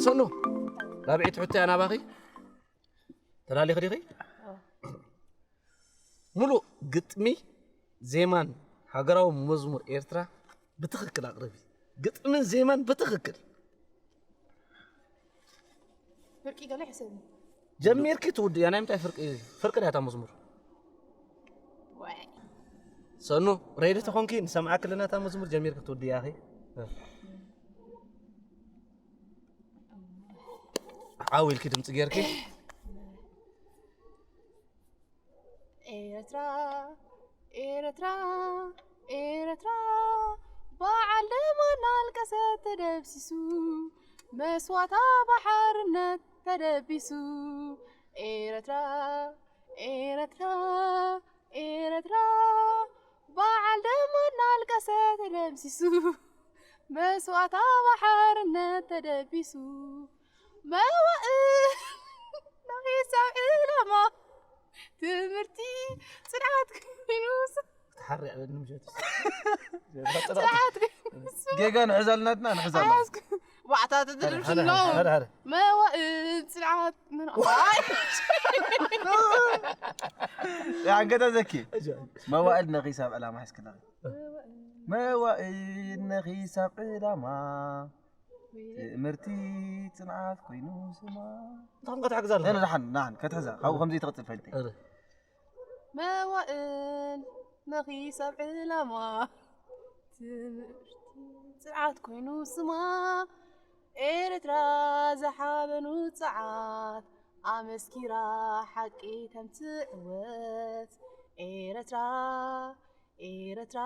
ሰኑ፣ ራብዒት ሕቶ እያ ናባኺ። ተዳሊኺ ዲኺ? ሙሉእ ግጥሚ፣ ዜማን ሃገራዊ መዝሙር ኤርትራ ብትኽክል ኣቕርቢ። ግጥምን ዜማን ብትኽክል። ፍርቂ ገለ ይሕሰብኒ። ጀሚርኪ ትውድእያ። ናይ ምንታይ ፍርቂ? ፍርቂ ድያ እታ መዝሙር? ወይ ሰኑ፣ ሬዲ ተኾንኪ ንሰምዓኪ ኣለና። እታ መዝሙር ጀሚርኪ ትውድእያ ኢኺ። ዓው ኢልኪ ድምፂ ጌርኪ። ኤረትራ ኤረትራ ኤረትራ በዓል ደማ እናልቀሰ ተደብሲሱ መስዋታ ብሓርነት ተደቢሱ ኤረትራ ኤረትራ ኤረትራ በዓል ደማ እናልቀሰ ተደምሲሱ መስዋታ ብሓርነት ተደቢሱ መዋእል ንኺሳብ ዕላማ ትምህርቲ ጽንዓት ኮይኑ ክትሓሪ ኣበኒ ምሸት። ጽንዓት ኮይኑ ጌጋ ንሕዘልናትና ንሕዘልና ባዕታ ተደርብሽሎ ሓደ ሓደ መዋእል ጽንዓት ምን ኣይ ያንገተ ዘኪ መዋእል ነኺሳብ ዕላማ ሒዝክና መዋእል ነኺሳብ ዕላማ ትምህርቲ ጽንዓት ኮይኑ ስማ እንታኹም ክትሕግዛ ኣለኹም? ንሕን ንሕን ክትሕዛ ካብኡ ከምዚ ትቕጽል ፈልቲ እረ። መዋእል ነኺሳብ ዕላማ ትምህርቲ ጽዓት ኮይኑ ስማ ኤርትራ ዝሓበኑ ጸዓት ኣመስኪራ ሓቂ ከምትዕወት ኤርትራ ኤርትራ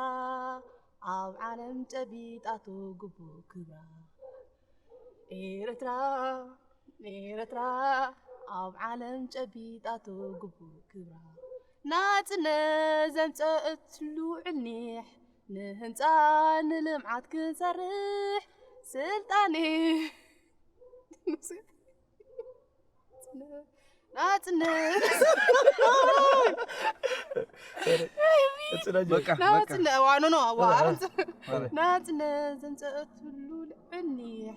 ኣብ ዓለም ጨቢጣቶ ግቡእ ክብራ ኤርትራ ኤርትራ ኣብ ዓለም ጨቢጣቶ ግቡእ ክብራ ናጽነት ዘምጸእትሉ ዕኒሕ ንህንጻ ንልምዓት ክንሰርሕ ስልጣኔ ናጽነት በቃ በቃ ናጽነት ዋኖ ነው አዋርም ናጽነት ዘምጸእትሉ ዕኒሕ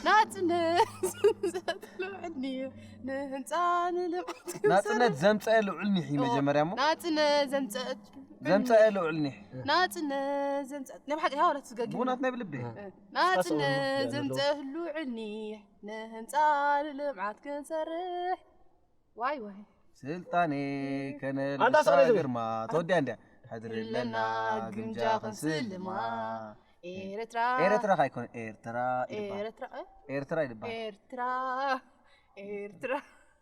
ናጽነት ዘምጸእትሉ ዕኒሕ ንህንጻ ንልምዓት ናጽነት ዘምፀአ ልዑል ኒሒ መጀመርያ እሞ ናጽነት ዘምጸእት ዘምፀአ ልዑል ኒሕ ናጽነት ዘምጸእት ናይ ብሓቂ ሃወለት ዝገግ ብእውነት ናይ ብልቢ ናጽነት ዘምጸእሉ ዕኒሕ ንህንጻ ንልምዓት ክንሰርሕ ዋይ ዋይ ስልጣኔ ኣንታ ከነልብሳ ሰብኣይ ዝብል። ግርማ ተወዲያ እንድያ ሕድርለና ግምጃ ክንስልማ ኤርትራ ኤርትራ ካይኮነ ኤርትራ ይድበሃል ኤርትራ ኤርትራ ይድበሃል ኤርትራ ኤርትራ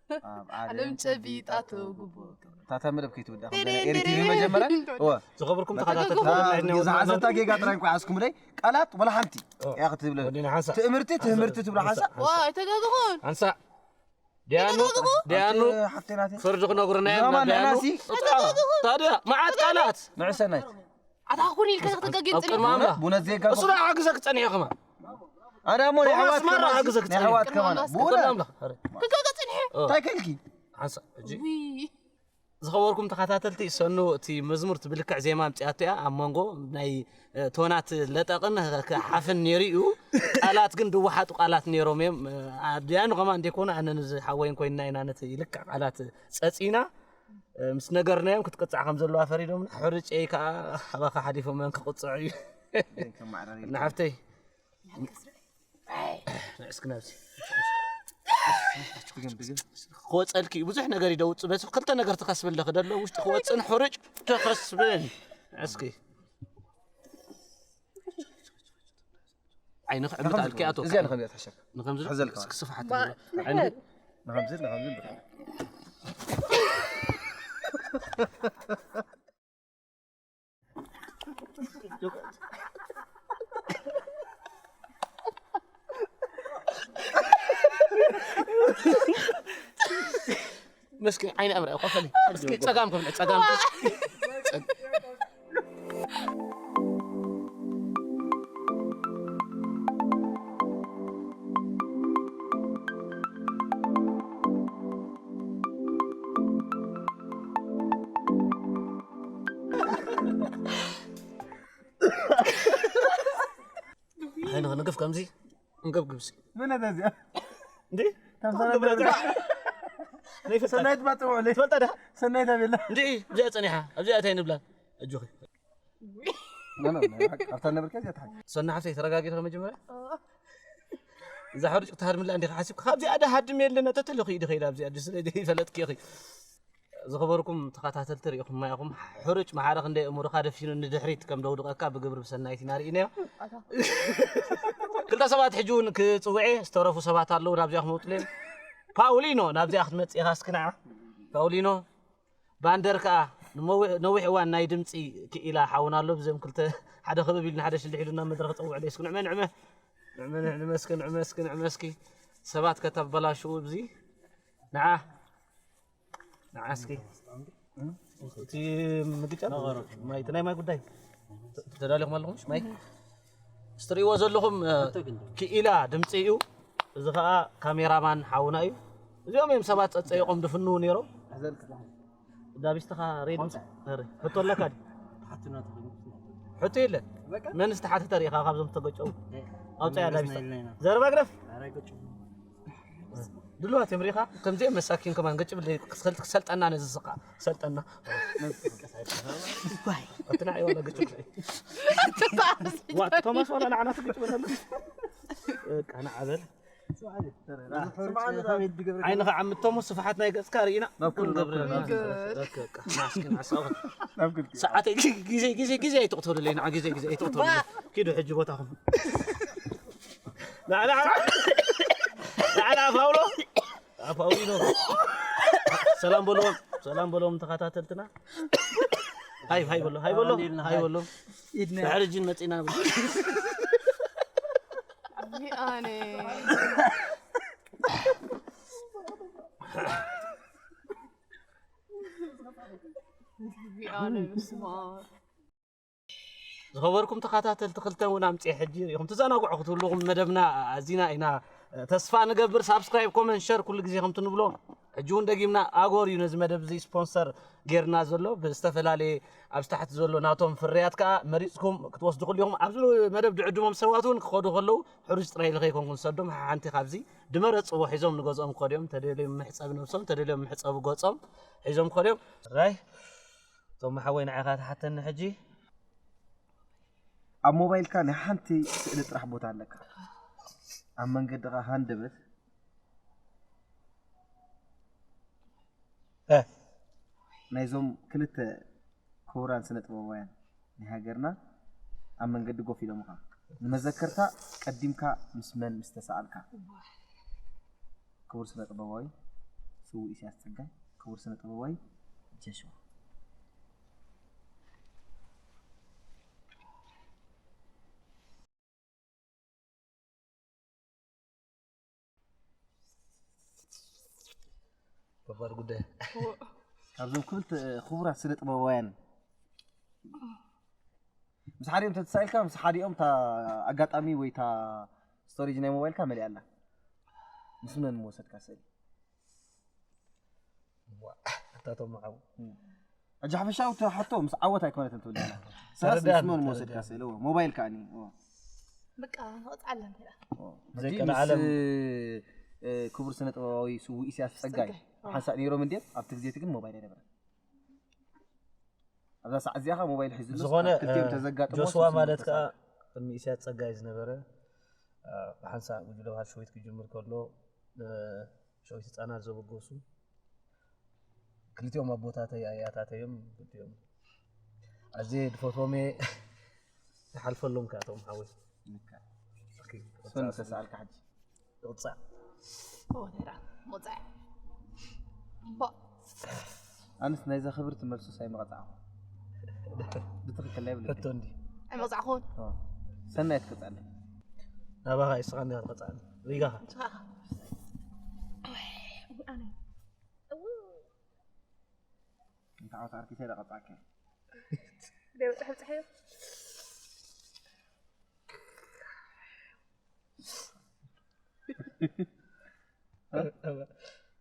ኣብ ዓለም ዓለም ጨቢጣቶ ግቡእ ታታ መደብ ከይትውዳ ቴሬ ኤሪቲ ቴሬ። መጀመርያ እወ ዝኸበርኩም ተጋግኹ። ተኸታተልቲ ዝሓዘታ ጌጋ ጥራይ እንኳ ሓዝኩም ለይ ቃላት ወላ ሓንቲ እያ ክትብለ ወዲና ሓንሳ ትእምርቲ ትምህርቲ ትብሎ ሓንሳብ ዋ ኣይተጋግኹን ሓንሳ ዲያኑ ዲያኑ ሓፍቴናት ፍርዲ ክነግሩና እዮም ንኸማን ዲያኑ ንሕናሲ ታዲያ መዓት ቃላት ንዕሰናይ ኣታ ኩን ኢልካ ተጋግን ኣብ ቅድሚ ኣምላኽ ቡነት ዜጋ እሱ ደኣ ክሕግዘኪ ጸኒሑ ከማን ኣነ እሞ ናይ ቶማስ ኣሕዋት ማራ ከማን- ክሕግዘኪ ናይ ጸኒሑ ኣሕዋት ከማን ኣብ ቅድሚ ቡነት ኣምላኽ ኣረ፣ ክንከገ ጽንሐ ኦ፣ እንታይ ከልኪ ሓንሳ ሕጂ ውይ ዝኸበርኩም ተኸታተልቲ ሰኑ እቲ መዝሙር እቲ ብልክዕ ዜማ ኣምፅኣቶ እያ ኣብ መንጎ ናይ እ፣ ቶናት ለጠቕን ሓፍን ነይሩ እዩ ቃላት ግን ድወሓጡ ቃላት ነይሮም እዮም እ፣ ኣድያኑ ከማ እንዴኮነ ኣነ ንዚ ሓወይን ኮይንና ኢና ነቲ ልክዕ ቃላት ፀፂና እ፣ ምስ ነገርናዮም ክትቅፃዕ ከም ዘለዋ ፈሪዶምና ሕርጨይ ከዓ ኣባኻ ሓሊፎም እዮም ክቕፅዑ እዩ ንሓፍተይ እስኪ ናብዚ ክወፀልኪ እዩ ብዙሕ ነገር ይደውፅ በዚ ክልተ ነገር ትኸስቢ ኣለኺ ደሎ ውሽጢ ክወፅን ሕርጭ ተኸስብን እስኪ ዓይንኺ ዕምት ኣልኪ ኣቶ እዚኣ ንኸምዚኣ ትሕሸካ ንከምዚ ሕዘልካ እስኪ ስፍሓት ንኸምዚ ንኸምዚ መስኪ ዓይኒ ኣምራ ኮፈሊ እስኪ ጸጋም ኮፍሊ ጸጋም ግፍ ከምዚ እንገብግብ ሲ ምን ተዚያ እንዴ ተምሳሌት ሰናይት ባጥዎ ለይ ትፈልጣ ዳ ሰናይት ኣቤላ እንዴ እዚኣ ጸኒሓ ኣብዚኣ እንታይ ንብላ ኣጆኺ ኣብታ ነበርካ እዚኣ ትሓ ሰና ሓፍተይ ተረጋጊ ኢኻ መጀመርያ እዛ ሕሩጭ ክትሃድምላ እንዲኻ ሓሲብካ ካብዚኣ ዳ ሃድም የለን ተተለኹ ኢዲ ኸይዳ ኣብዚኣ ድስለ ይፈለጥኪ ኢኺ ዝኸበርኩም ተኸታተልቲ ሪኢኹም ማይኹም ሕሩጭ ማሓረ ክንደይ እምሩኻ ደፊኑ ንድሕሪት ከም ደውድቐካ ብግብሪ ብሰናይት ኢና ርኢናዮ ክልተ ሰባት ሕጂ እውን ክፅውዐ ዝተረፉ ሰባት ኣለዉ ናብዚኣ ክመፅሉ እዮም ፓውሊኖ ናብዚኣ ክትመፅእ ኢኻ እስኪ ንዓ ፓውሊኖ ባንደር ከዓ ንመዊ- ነዊሕ እዋን ናይ ድምፂ ክኢላ ሓውና ኣሎ ብዘም ክልተ ሓደ ክብብ ኢሉ ሓደ ሽልሕ ኢሉ ናብ መድረክ ፀውዕ ደስኩ ንዕመ ንዕመ ንዕመ ንዕመ እስኪ ንዕመ እስኪ ንዕመ እስኪ ሰባት ከተበላሽው እዚ ንዓ ንዓ እስኪ እቲ ምግጫ ማይ እቲ ናይ ማይ ጉዳይ ተዳሊኹም ኣለኹም ማይ ስትሪዎ ዘለኹም ክኢላ ድምፂ እዩ እዚ ከዓ ካሜራማን ሓውና እዩ እዚኦም እዮም ሰባት ፀፀይቆም ድፍንው ነይሮም ዳቢስትኻ ሬድ ሕቶ ኣለካ ሕቶ የለን መን ዝተሓተተ ሪኢኻ ካብዞም ዝተገጨው ኣውፃያ ዳቢስታ ዘረባ ግደፍ ድልዋት እዮም ሪኢኻ ከምዚኦም መሳኪን ከማን ገጭ ብለ ክሰልጠና ነዚ ስኻ ክሰልጠና እቲ ንዓይ ዋላ ገጭ ብለ ዋ ቶማስ ዋላ ንዓና ትግጭ ብለሉ በቃ ንዓበል ዓይንኻ ዓምቶሞ ስፍሓት ናይ ገፅካ ርኢና ሰዓተይ ግዜ ግዜ ግዜ ኣይትቕተሉለይ ንዓ ግዜ ግዜ ኣይትቕተሉለይ ኪዱ ሕጂ ቦታኹም ንዓና ፋውሎ ፋውሊኖ ሰላም በልዎም ሰላም በልዎም ተኸታተልትና ሃይ ሃይ በሎ ሃይ በሎ ሃይ በሎ ድሕሪ ጅን መፂና ኣነ ኣነ ስማ ዝኸበርኩም ተኸታተልቲ ክልተ እውን ኣምፅኤ ሕጂ ሪኢኹም ትዘናግዑ ክትብልኹም መደብና ኣዚና ኢና ተስፋ ንገብር ሳብስክራይብ ኮመንት ሸር ኩሉ ግዜ ከምቲ ንብሎ ሕጂ እውን ደጊምና ኣጎር እዩ ነዚ መደብ እዚ ስፖንሰር ጌርና ዘሎ ብዝተፈላለየ ኣብ ታሕቲ ዘሎ ናቶም ፍርያት ከዓ መሪፅኩም ክትወስዱ ክልኹም ኣብዚ መደብ ድዕድሞም ሰባት እውን ክኸዱ ከለዉ ሕሩጭ ጥራይ ኢሉ ከይኮንኩ ንሰዶም ሓንቲ ካብዚ ድመረፅዎ ሒዞም ንገዝኦም ክኸዱ እዮም ተደልዮም መሕፀቢ ነብሶም ተደልዮም መሕፀቢ ገፆም ሒዞም ክኸዱ እዮም ራይ እቶም ሓወይ ንዓኻ ትሓተኒ ሕጂ ኣብ ሞባይልካ ናይ ሓንቲ ስእሊ ጥራሕ ቦታ ኣለካ ኣብ መንገድኻ ሃንደበት ናይዞም ክልተ ክቡራን ስነ ጥበባውያን ናይ ሃገርና ኣብ መንገዲ ጎፍ ኢሎምኻ ንመዘከርታ ቀዲምካ ምስ መን ምስ ተሰኣልካ ክቡር ስነ ጥበባዊ ስዉእ ኢሳያስ ጸጋይ ክቡር ስነ ጥበባዊ ጀሽዋ ከባድ ጉዳይ ካብዞም ክልተ ክቡራት ስነ ጥበባውያን ምስ ሓዲኦም ተተሳኢልካ ምስ ሓዲኦም እታ ኣጋጣሚ ወይ እታ ስቶሬጅ ናይ ሞባይልካ መሊኣ ኣላ ምስ መን ምወሰድካ ስእሊ ኣታቶም ዓው ሕጂ ሓፈሻዊ እታ ሕቶ ምስ ዓወት ኣይኮነትን ትብል ዘላ ሰስ ምስ መን ምወሰድካ ስእሊ ሞባይል ከዓኒ በቃ ንቐፅዓለን ዘይቀልዓለም ክቡር ስነ ጥበባዊ ስዉእ ኢሳያስ ጸጋይ ሓንሳእ ነይሮም እንድዮም ኣብቲ ግዜ እቲ ግን ሞባይል ኣይነበረን ኣብዛ ሰዓት እዚኣ ሞባይል ሒዙ ዝኾነ ክልቲኦም ተዘጋጥሞ ጆስዋ ማለት ከዓ ቅድሚ ኢሳያስ ጸጋይ ዝነበረ ብሓንሳእ ጉጅለ ባህል ሸዊት ክጅምር ከሎ ሸዊት ህፃናት ዘበገሱ ክልቲኦም ኣቦታተይ ኣያታተዮም ክልቲኦም ኣዜ ድፈትዎም እየ ይሓልፈሎም ከዓ እቶም ሓወይ ሰን ተሰኣልካ ሕጂ ይቕፃዕ ሞፃዕ ኣንስ ናይዛ ክብርቲ መልሱስ ኣይመቐፃዕኹ ብትኽክል ናይ ብልክ ሕቶ እንዲ ኣይመፃዕኹን ሰናይ ትቅፃለ ናባኻ ይስኻ እንዲኻ ትቐፃለ ሪጋኻ እንተ ዓወት ኣርኪተ ደቐፃከ ደብፅሕ ብፅሐዮ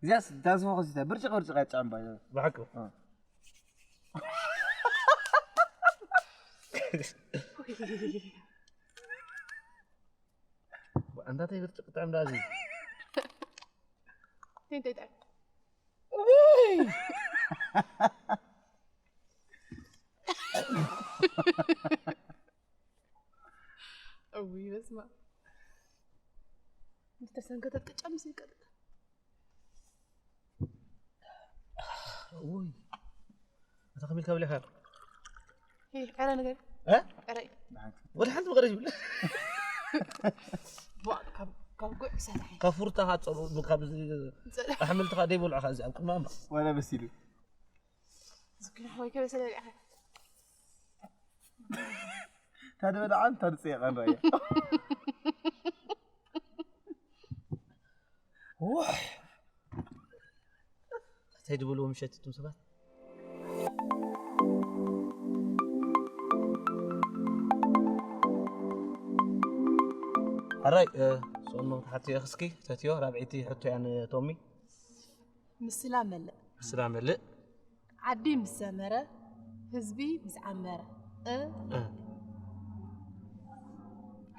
እዚያስ ዳዝፎ ከሲተ ብርጭቕ ብርጭቕ ኣይትጨዕም ባይ ብሓቂ እንታይ ብርጭቅ ጥዕም ዳዚ እንታይ እንታይ እውይ በስማ ዝተሰንከተት ቅጫ ምስ ይቀጥታ ውይ ኣታ ከሚልካ ብለካ ዕረ ነገር እ ዕረ ወደ ሓንቲ መቀረ ይብል ካብ ጉዕ ሰታይ ካብ ፍሩታ ካብ ፀሩ ካብ ኣሕምልትኻ ደይበልዑኻ እዚ ኣብ ቅድሚ ኣምላኽ ዋላ በሲሉ ዝክሪ ሆይ ከበሰለ ሊዓኻ ታደበ ደዓን ታድፅየቐን ረየ ውሕ እንታይ ድብልዎ ምሸት እቱም ሰባት ሕራይ ሶኖ ተሓትዮ እስኪ ተትዮ ራብዒቲ ሕቶ እያ ንቶሚ ምስላ መልእ ምስላ መልእ ዓዲ ምስ ሰመረ ህዝቢ ምስ ዓመረ እ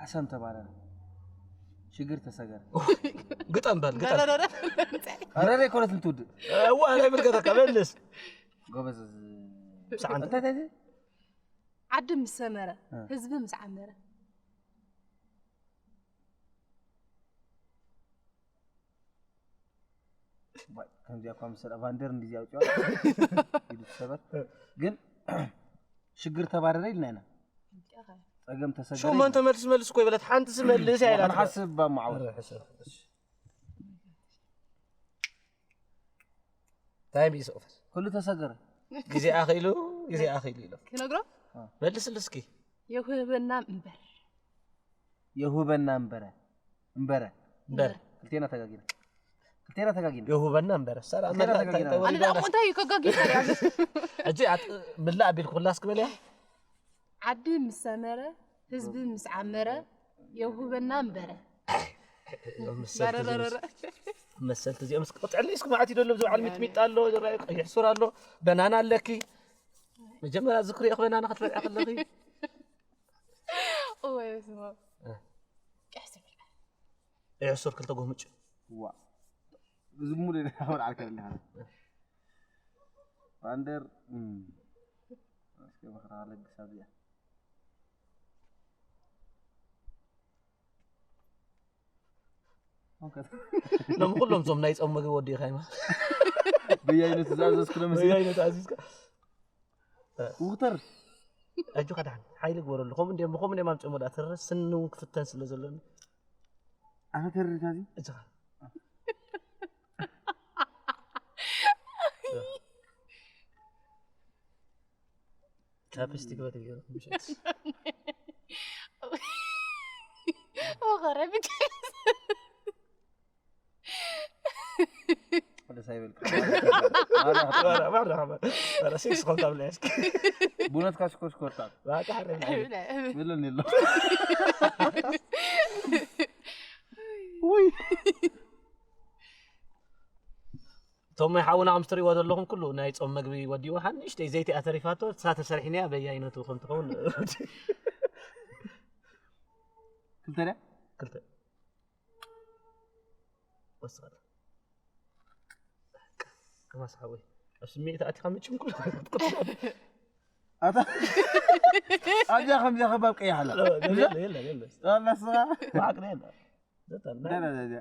ሓሳም ተባረረ ሽግር ተሰገረ ግጠም በል ግጠም ረረ ኮነት እንትውድእ እዋ ናይ ምልከተካ መልስ ጎበዝ ብሰዓንተ እንታይ እንታይ ዓዲ ምስ ሰመረ ህዝቢ ምስ ዓመረ ከምዚኣ እኳ ምስ ሰለቫንደር እንዲዚ ኣውፅዋ ኢሉ ትሰበር ግን ሽግር ተባረረ ኢልና ኢና ፀገም ተሰገረ ሸሞንተ መልስ መልስ እኮ ይበለት ሓንቲ ስመልስ እያ ኢላ ንሓስብ ባማዓወት ታይም ኢዝ ኦቨር ኩሉ ተሰገረ ግዜ ኣኺሉ ግዜ ኣኺሉ ኢሎ ክነግሮ መልስሉ እስኪ የውህበና እምበር የሁበና እምበረ እምበረ እምበር ክልቴና ተጋጊና ክልቴና ተጋጊና የሁበና እምበር ሰራ ክልቴና ተጋጊና ኣነ ደኣ እንታይ ከጋጊ ታዲያ ሕጂ ኣት- ምላእ ኣቢልኩ ኩላስ ክበል እያ ዓዲ ምስ ሰመረ ህዝቢ ምስ ዓመረ የውህበና እምበረ መሰልቲ እዚኦም እስኪ ቅጥዕሊ እስኪ መዓት ይደሎ ብዚ በዓል ሚጥሚጣ ኣሎ ዝረኣዩ ቀይሕ ሱር ኣሎ በናና ኣለኪ መጀመርያ ዝክሪ ኢኽ በናና ክትበልዒ ከለኺ እወ ስማ ቀስ ቀይሕ ሱር ክልተ ጎምጭ ዋ እዚ ሙሉ ይናበር ዓልከ ኣለካ ባንደር እስከ መኽራ ለግሳ እዚኣ ሎም ኩሎም ዞም ናይ ጾም ምግቢ ወዲእኻ ይማ በየአይነቱ ዝኣዘዝኩ ዶ መሲ በየአይነቱ ኣዚዝካ ውክተር ኣጆኻ ደሓን ሓይሊ ግበረሉ ከምኡ እንዲኦም ብኸምኡ እንዲኦም ኣምፅኦም ወዳ ትረ ስኒ እውን ክፍተን ስለ ዘለኒ ኣነ ተረድካ እዚ እዚኻ ቻፕስቲክ በትግዮ ምሸት ወኸረብት ደስ ኣይበልካ ሲክስ ኮንካ ብላ እስኪ ቡነትካ ሽኮር ሽኮርታ ባቃ ሓረብላ ብለኒ ኣሎ ቶማይ ሓውና ከም ትሪእዎ ዘለኹም ኩሉ ናይ ጾም መግቢ ወዲኡ ሓንሽተይ ዘይቲ ኣተሪፋቶ ንሳ ተሰሪሕንያ በየኣይነቱ ከም ትኸውን ክልተ ድያ ክልተ ወስኻላ ከማስ ሓወይ ኣብ ስምዒት ኣቲኻ ምጭም ኩሉ ኣታ ኣብዚኣ ከምዚኣ ከባብ ቀይሕ ኣላ የለ የለ የለ ኣላ ስኻ ማዕቅነ የለ ዘታና ደረጃ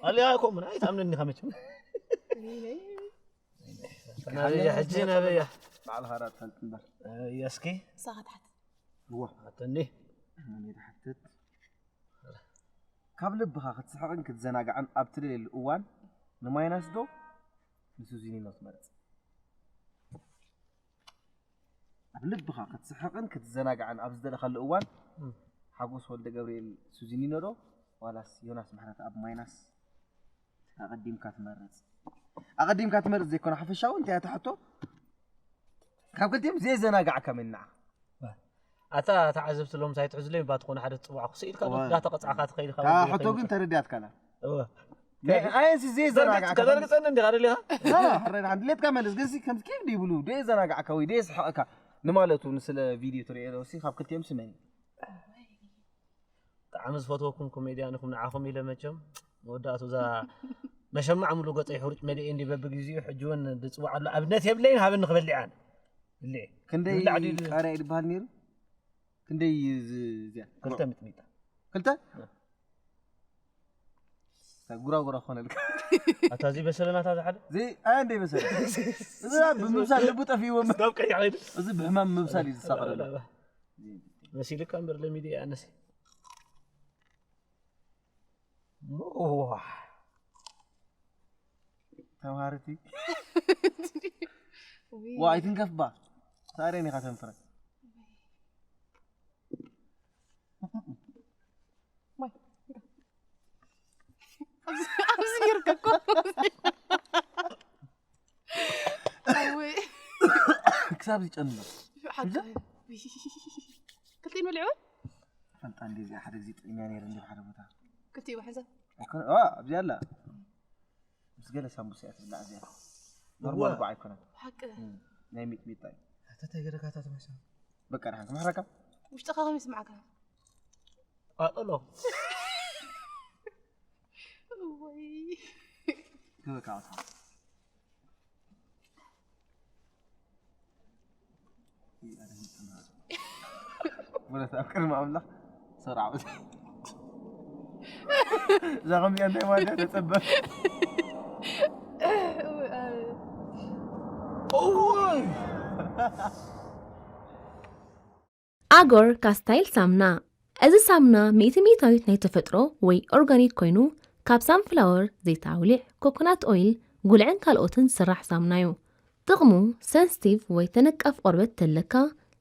ኣሊያ ኮምን ኣይታምነኒ ከመችም ናበያ ሕጂ ናበያ ባዕልኻ ራ ትፈልጥ እምበር ኣበያ እስኪ ሳኻ ትሓት እዋ ኣተኒ መን ይሓትት ካብ ልብኻ ክትስሕቕን ክትዘናጋዕን ኣብ ትደልየሉ እዋን ንማይናስ ዶ ንሱዚኒኖ ትመርፅ ኣብ ልብኻ ክትስሕቕን ክትዘናጋዕን ኣብ ዝደለኻሉ እዋን ሓጎስ ወልደ ገብርኤል ሱዚኒኖ ዶ ዋላስ ዮናስ ምሕረት ኣብ ማይናስ ኣቐዲምካ ትመርፅ ኣቐዲምካ ትመርፅ ዘይኮነ ሓፈሻዊ እንታይ እያ ትሕቶ ካብ ክልቲኦም ዘየዘናጋዕካ መን ንዓኻ ኣታ ተዓዘብቲ ሎም ሳይትሕዝለይ ባ ትኾነ ሓደ ትፅዋዕ ክስኢልካ እዋ። ዳተቐፅዓካ ትኸይድ እታ ሕቶ ግን ተረዲኣትካላ እወ ኣየንሲ ዘየዘናጋዕካ ከተርግፀኒ እንዲኻ ደሊኻ ድሌትካ መለስ ግን ከምዚ ኬፍ ይብሉ ደየዘናጋዕካ ወይ ደየስሕቐካ ንማለቱ ንስለ ቪድዮ ትሪኦ ሲ ካብ ክልቲኦም ስመን ብጣዕሚ ዝፈትወኩም ኮሜድያን ኢኹም። ንዓኹም ኢለ መቸም መወዳእቱ እዛ መሸማዕ ሙሉ ገፀይ ሕሩጭ መሊኤ እንዲ በብግዚኡ ሕጂ እውን ዝፅዋዓሉ ኣብነት የብለይን። ሃበኒ ክበልዕ ኣነ ብልዕ ክንደይ ብላዕ ድዩ? ቃርያ ይበሃል ነይሩ? ክንደይ ዝ- እዚኣ ክልተ ሚጥሚጣ ክልተ? ጉራጉራ ክኾነልካ። ኣታ እዚ በሰለ ናታ ዝሓደ እዚ ኣያ እንደ ይበሰለ እዚ ብምብሳል ልቡ ጠፊእዎ እምበር ናብ ቀይሕ ከይዱ እዚ ብሕማም ምብሳል እዩ ዝሳቐረላ። መሲልካ እምበር ለሚድ ኣነስ ተምሃርቲ ዋ ኣይትንከፍባ ሳሬን ኢኻ ተንፍረ ኣብዚ ይርከኮ ክሳብ ዝጨንሎ ክልቲን በሊዕወን ፈንጣ እንደዚ ሓደ ግዜ ጥዕኛ ነይረ እንዲ ሓደ ቦታ ክልቲኡ ብሓንሳብ ኣይኮነ ኣብዚ ኣላ ምስ ገለ ሳምቡስ እያ ትብላዕ እዚኣ ኖርማል ጓዓ ኣይኮነን ሓቂ ናይ ሚጥሚጣ እዩ ኣተታይ ገደካታ ተመሳ በቃ ድሓን ክምሕረካ ውሽጥኻ ከም ይስማዓካ ቃጠሎ ወይ ክበካ ወታ ወለት ኣብ ቅድሚ ኣምላኽ ሰራዕ እዛ ከምዚኣ እንታይ ማለት እያ ተጸበ እዋይ ኣጎር ካስታይል ሳምና። እዚ ሳምና ሚእቲ ሚእታዊት ናይ ተፈጥሮ ወይ ኦርጋኒክ ኮይኑ ካብ ሳንፍላወር፣ ዘይት ኣውሊዕ፣ ኮኮናት ኦይል፣ ጉልዕን ካልኦትን ዝስራሕ ሳምና እዩ። ጥቕሙ ሰንስቲቭ ወይ ተነቃፍ ቆርበት ተለካ፣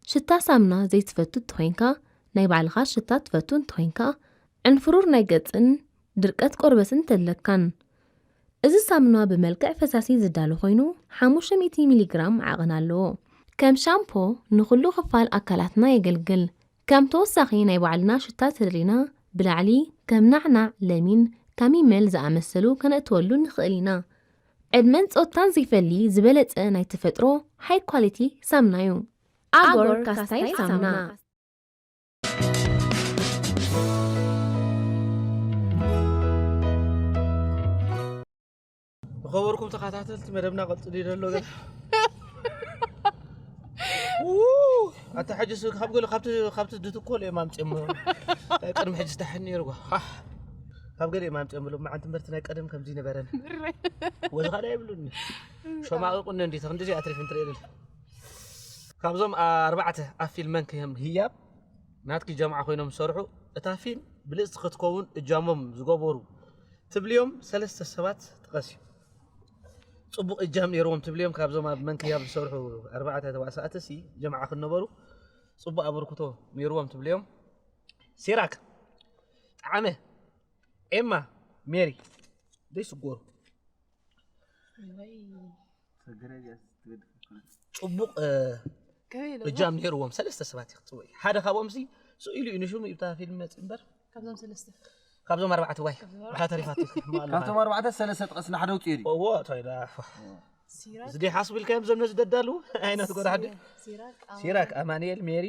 ሽታ ሳምና ዘይትፈቱ እንተኾይንካ፣ ናይ ባዕልኻ ሽታ ትፈቱ እንተኾይንካ፣ ዕንፍሩር ናይ ገጽን ድርቀት ቆርበትን ተለካን። እዚ ሳሙና ብመልክዕ ፈሳሲ ዝዳሎ ኮይኑ ሓሙሽተ ሚእቲ ሚሊ ግራም ዓቐን ኣለዎ። ከም ሻምፖ ንኹሉ ክፋል ኣካላትና የገልግል። ከም ተወሳኺ ናይ ባዕልና ሽታ ተደሊና ብላዕሊ ከም ናዕናዕ፣ ለሚን፣ ካሚመል ዝኣመሰሉ ከነእትወሉ ንኽእል ኢና። ዕድመን ጾታን ዘይፈሊ ዝበለጸ ናይ ተፈጥሮ ሃይ ኳሊቲ ሳምና እዩ። ኣጎር ካስታይል ሳምና። ዝኸበርኩም ተኸታተልቲ መደብና ቀፅሉ ይደሎ ገ ኣታ ሕጂ ስ- ካብ ገለ ካብቲ ካብቲ ድትኮል እዮም ኣምፅኦም ናይ ቅድሚ ሕጂ ዝተሓኒ ነይሩ ጓ። ሃህ። ካብ ገለ እዮም ኣምፅኦም ብሎ መዓልቲ ምርቲ ናይ ቀደም ከምዚ ነበረን ወዚ ካልእ ኣይብሉን ሸማቂ ቁነ እንዲ ክንዲ ኣትሪፍ እንትርእየልን ካብዞም ኣርባዕተ ኣብ ፊልም መን ክህም ህያብ ናትኪ ጀምዓ ኮይኖም ዝሰርሑ እታ ፊልም ብልፅቲ ክትከውን እጃሞም ዝገበሩ ትብልዮም ሰለስተ ሰባት ጥቀስ እዩ። ፅቡቕ እጃም ነይርዎም ትብልዮም ካብዞም ኣብ መንክያብ ዝሰርሑ ኣርባዕተ ተዋሳእቲ ሲ ጀምዓ ክነበሩ ፅቡቕ ኣበርክቶ ነይርዎም ትብልዮም። ሲራክ፣ ጣዕመ፣ ኤማ፣ ሜሪ ደይስጎሩ ወይ ፅቡቕ እ፣ ከመይ ኢለ እጃም ነይርዎም ሰለስተ ሰባት እዩ ክፅውዕ ሓደ ካብኦም ሲ ስኢሉ እዩ ንሽሙ ይብታ ፊልም መፅ እምበር ካብዞም ሰለስተ ካብዞም ኣርባዕተ ዋይ ብካ ተሪፋት ካብቶም ኣርባዕተ ሰለስተ ጥቀስ ንሓደ ውፅኡ ድዩ እዎ ተይዳ ሲራክ እዚ ደይ ሓስቡ ኢልካዮም ዘምነ ዝደዳሉ ዓይነት ጎዳ ሓዲ ሲራክ ሲራክ ኣማንኤል ሜሪ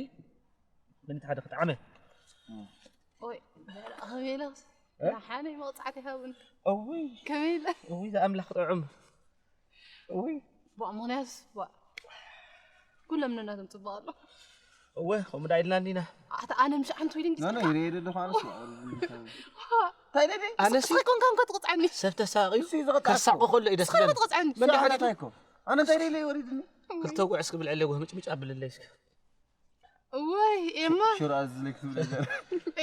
ምንት ሓደ ክጥዓመ ኦይ ከመይ ኢለ ሓነ መቕፃዕቲ ይኸውን እውይ ከመይ ኢለ እውይ ዝኣምላኽ ጥዑም እውይ ቧዕ ምክንያት ቧዕ ኩሎም ነናቶም ፅቡቅ ኣሎ እወ ከምኡ ዳ ኢልና እንዲና ኣታ ኣነ ምሽ ሓንቲ ወይድን ኖ ኖ ይረየ ደለኹ ኣነስ ኣነሲ ስኮንካ እንኳ ትቕፅዐኒ ሰብ ተሳቂዩ እሱ እዩ ዝቐፅዓካ። ከሳቆ ከሎ እዩ ደስ ስኮንካ ዝብለኒ ትቕፅዐኒ መን ድሓን እንታይ እኮ ኣነ እንታይ ደለ ወሪድኒ ክልተ ጉዕ እስኪ ብልዐለይ ጎህ ምጭምጭ ኣብልለይ እስኪ ወይ ኤማ ሽሮ ኣዝለይ ክትብል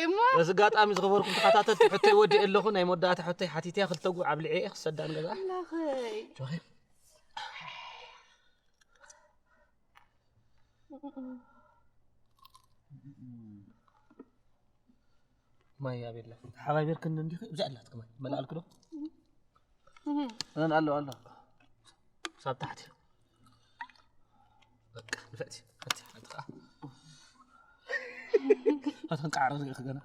ኤማ በዚ ኣጋጣሚ ዝኸበርኩም ተኸታተልቲ ሕቶይ ወዲእ ኣለኹ ናይ መወዳእታ ሕቶይ ሓቲትያ ክልተ ጉዕ ኣብልዐ እየ ክሰዳን ገዛ ኣምላኸይ ጆኸ ማይ ኣቤላ ተሓባቢርክኒ እንዲኺ እዚኣ ኣላትክ ማይ መላኣልክ ዶ እን ኣሎ ኣሎ ሳብ ታሕቲ በቃ ንፍዕቲ ፈቲ ሓንቲ ከዓ ኣተን ቃዕረ ርኢኺ ገና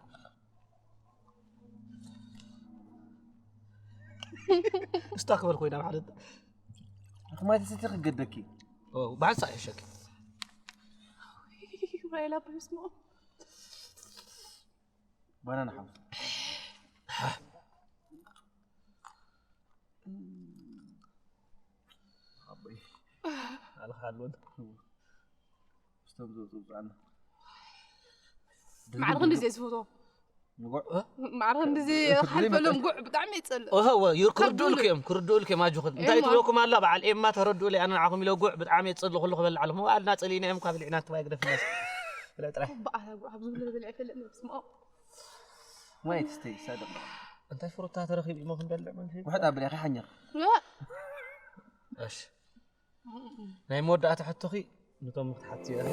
እስታ ክበል ኮይና ማለት ኣቲ ማይ ተሰቲ ክገደኪ ብሓንሳ ይሸኪ ራይላ ብስሞ ባናና ሓውስ ኣቦይ ኣልካ ኣሎ ስቶም ዝወፁ ብፃና ማዕረ ክንዲ ዘይ ዝፈትዎ ንጉዕ ማዕረ ክንዲ ዘይ ክሓልፈሎም ጉዕ ብጣዕሚ የፀልእ ኦሆ ክርድኡልክ እዮም ክርድኡልክ እዮም ኣጆኹም እንታይ ትብለኩም ኣላ በዓል ኤማ ተረድኡለይ ኣነ ንዓኹም ኢለ ጉዕ ብጣዕሚ የፅልእ ኩሉ ክበልዕ ኣለኹ መባኣልና ፀሊእና እዮም ካብ ልዕና ትባይ ግደፍና ጥራይ በዓል ጉዕ ካብ ዝብሉ ዝበልዕ ይፈልጥ ነብስ ማኦ ማይ ትስተይ ሳደቕ እንታይ ፍሩታ ተረኺቡ ኢሞ ክንበልዕ መንፊ ውሕጥ ኣብልያ ከይሓኘኽ እሺ ናይ መወዳእታ ሕቶኺ ንቶም ክትሓትዮ ኢኺ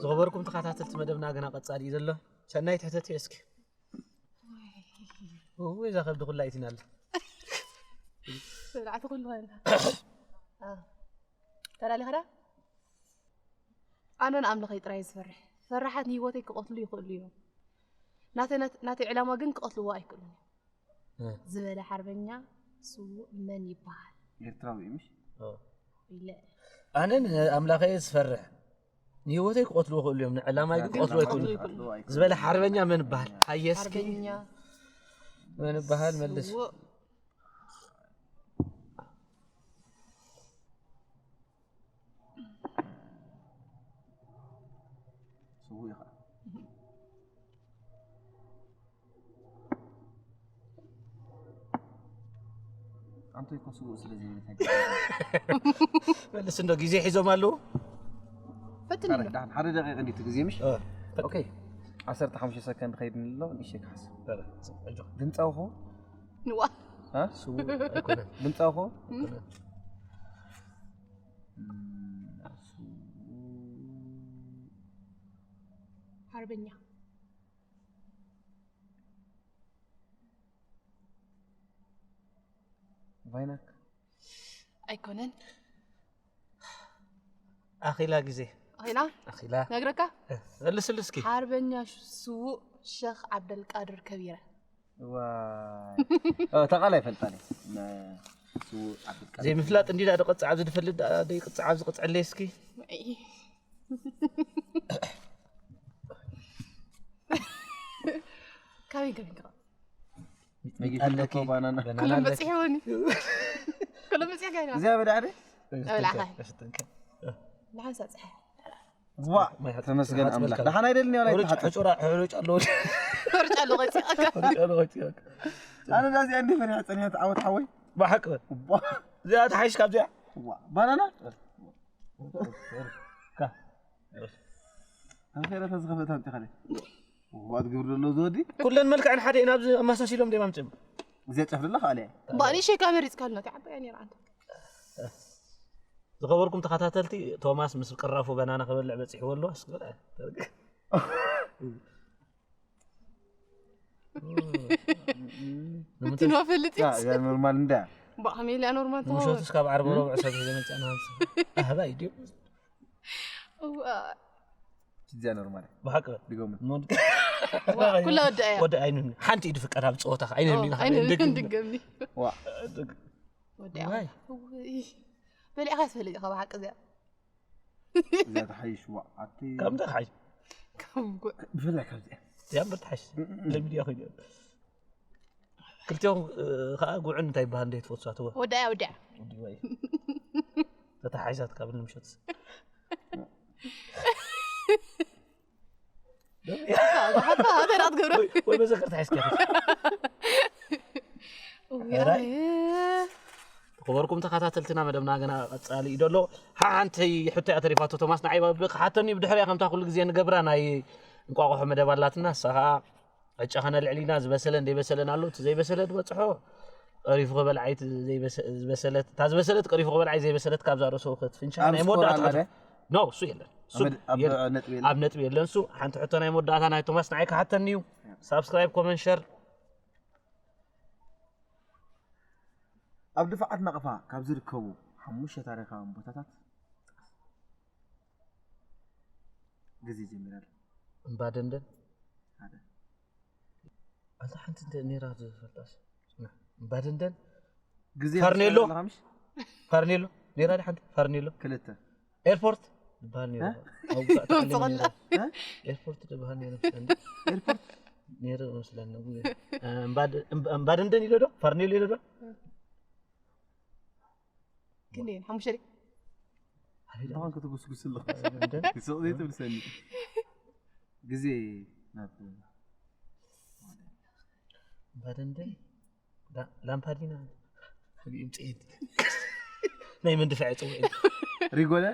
ዝኸበርኩም ተኸታተልቲ መደብና ገና ቀጻሊ እዩ ዘሎ ሰናይ ትሕተት እስኪ ወይ እዛ ከብዲ ኩላ ይትናል ብልዓቲ ኩሉ ኮይንካ ተላሊኻ ዳ ኣነ ንኣምላኸይ ጥራይ ዝፈርሕ ፈራሓት ንህይወተይ ክቐትሉ ይኽእሉ እዮም ናተይ ዕላማ ግን ክቐትልዎ ኣይክእሉን እዮም ዝበለ ሓርበኛ ስዉእ መን ይበሃል ኤርትራዊ እዩ ምሽ ኢለ ኣነ ንኣምላኸየ ዝፈርሕ ንህይወተይ ክቐትልዎ ክእሉ እዮም ንዕላማይ ግን ክቐትልዎ ኣይክእሉ ዝበለ ሓርበኛ መን ይበሃል ሃየስኪ ሓርበኛ መን ይበሃል መልስ ስዉእ ስዉእ እዩ ከዓ ኣንተ እኮ ስዉእ ስለ ዘይብልካ መልስ እንዶ ግዜ ሒዞም ኣለዉ ፈትን ሓደ ደቂቕ እንዲቲ ግዜ ምሽ ኦኬ ዓሰርተ ሓሙሽተ ሰከንድ ኸይድ ንሎ ንእሸ ክሓስብ ድምፃዊ ኸው ንዋ ስዉእ ኣይኮነን ድምፃዊ ኸው ሓርበኛ ቫይናክ ኣይኮነን ኣኺላ ግዜ ኣኺላ ኣኺላ ነግረካ መልስሉ እስኪ ሓርበኛ ስዉእ ሸኽ ዓብደልቃድር ከቢረ ተቓላይ ፈልጣኒ ስዉእ ዓብደልቃድር ዘይምፍላጥ እንዲ ዳ ደቐፅዕ ኣብዚ ድፈልጥ ደይቅፅዕ ኣብዚ ቅፅዕለይ እስኪ ካበይ ገቢንካ ነጊፈለኮ ባናና ኩሎም በፂሕወኒ ኩሎም በፂሕ ጋይና እዚኣ በዳዕደ ተበላዕካ ንሓንሳ ፀሐ ዋ ተመስገን ኣምላኽ ደሓን ኣይደልን ያው ላይ ተሓጽ ሕጩራ ሕሩጭ ኣለዎ ሕርጫ ኣሎ ቀፂ ሕሩጭ ኣለዎ ቀፂ ኣነ ዳዚ እንዲ ፈሪያ ጸኒያ ተዓወት ሓወይ ብሓቂ ዋ እዚኣ ተሓይሽ ካብዚኣ ዋ ባናና ኣንፈረ ተዝኸፈት ኣምቲ ኸለ ዋ ትግብር ዘሎ ዝወዲ ኩለን መልክዕን ሓደ ኢና ኣብዚ ኣመሳሲሎም ደም ኣምፅም እዚኣ ጨፍ ደላ ካለ ባኒ ሸካ መሪጽካልና ተዓባያ ነራ ኣንተ ዝኸበርኩም ተኸታተልቲ ቶማስ ምስ ቅራፉ በናና ክበልዕ በፂሕዎ ኣሎ ኣስግበል ምትንዋ ፈልጥ ያ ኖርማል እንዳ ባዕሜልያ ኖርማል ተዋ ምሸቱስ ካብ ዓርቢ ረብዕ ሰብ ሒዘ መፅና ኣህባ እዩ ድዩ እዚኣ ኖርማል ብሓቂ ድገሙ ኩላ ወዳእያ ወደ ኣይንህምኒ ሓንቲ ኢድ ፍቀድ ኣብ ፀወታ ኣይንህምኒ ኢና ኣይንድገምኒ ዋ ወዳእያ ዋይ። በሊዕካ ትፈልጥ ኢኻ ብሓቂ እዚኣ እዚኣ ተሓይሽ ዋ ኣቲ ከምዚ ሓይ ካብ ጉዕ ብፍላይ ካብዚኣ እዚኣ እምበር ተሓይሽ ለሚድያ ኮይኑ ክልቲኦም ከዓ ጉዕን እንታይ ይበሃል እንደ ትፈትሷትዎ ወዳእያ ወዳእያ ተተሓሒዛት ካብ ንምሸት ተራ ትገብሮ ወይ መዘከር ተሓይዝካ ውያይ ክበርኩም ተኸታተልትና መደብና ገና ቀጻሊ እዩ ደሎ ሓንቲ ሕቶ እያ ተሪፋቶ ቶማስ ንዓይ ክሓተኒ ብድሕሪያ ከምታ ኩሉ ግዜ ንገብራ ናይ እንቋቑሖ መደብ ኣላትና እሳ ከዓ ዕጫ ከነልዕል ኢና ዝበሰለን ዘይበሰለን ኣሎ እቲ ዘይበሰለ ዝበፅሖ ቀሪፉ ክበልዓይ ዝበሰለት እታ ዝበሰለት ቀሪፉ ክበልዓይ ዘይበሰለት ካብዛ ርእሱ ክትፍንሻ ናይ መወዳእታ ኖ እሱ የለን እሱ ኣብ የለን። ነጥቢ ኣብ ነጥቢ የለን እሱ ሓንቲ ሕቶ ናይ መወዳእታ ናይ ቶማስ ንዓይ ክሓተኒ እዩ ሳብስክራይብ ኮመንት ሸር ኣብ ድፋዓት ናቕፋ ካብ ዝርከቡ ሓሙሽተ ታሪኻውያን ቦታታት ግዜ ጀሚራ ኣላ። እምባ ደንደን ሓደ ኣንታ ሓንቲ እንተ ነራ ዝፈልጣስ እምባ ደንደን ግዜ ፋርኔሎ? ሓምሽ ፋርኔሎ ነራ ዲ ሓንቲ ፋርኔሎ ክልተ ኤርፖርት ዝበሃል ነይሩ። ኣብ ውጻእ ተዓሊሙ ነይሩ። ኤርፖርት ዝበሃል ነይሩ መስለኒ። ኤርፖርት ነይሩ መስለኒ። እምባደንደን ኢሎ ዶ? ፋርኔሎ ኢሎ ዶ? ክንደይ ሓሙሽተ ብኻን ክትጉስጉስ ኣለኹ። ስቕ ትብል ሰኒ ግዜ ናብ እምባደንደን ላምፓዲና ሪም ጽሒት ናይ መንድፍዕ ጽውዒ ሪጎለ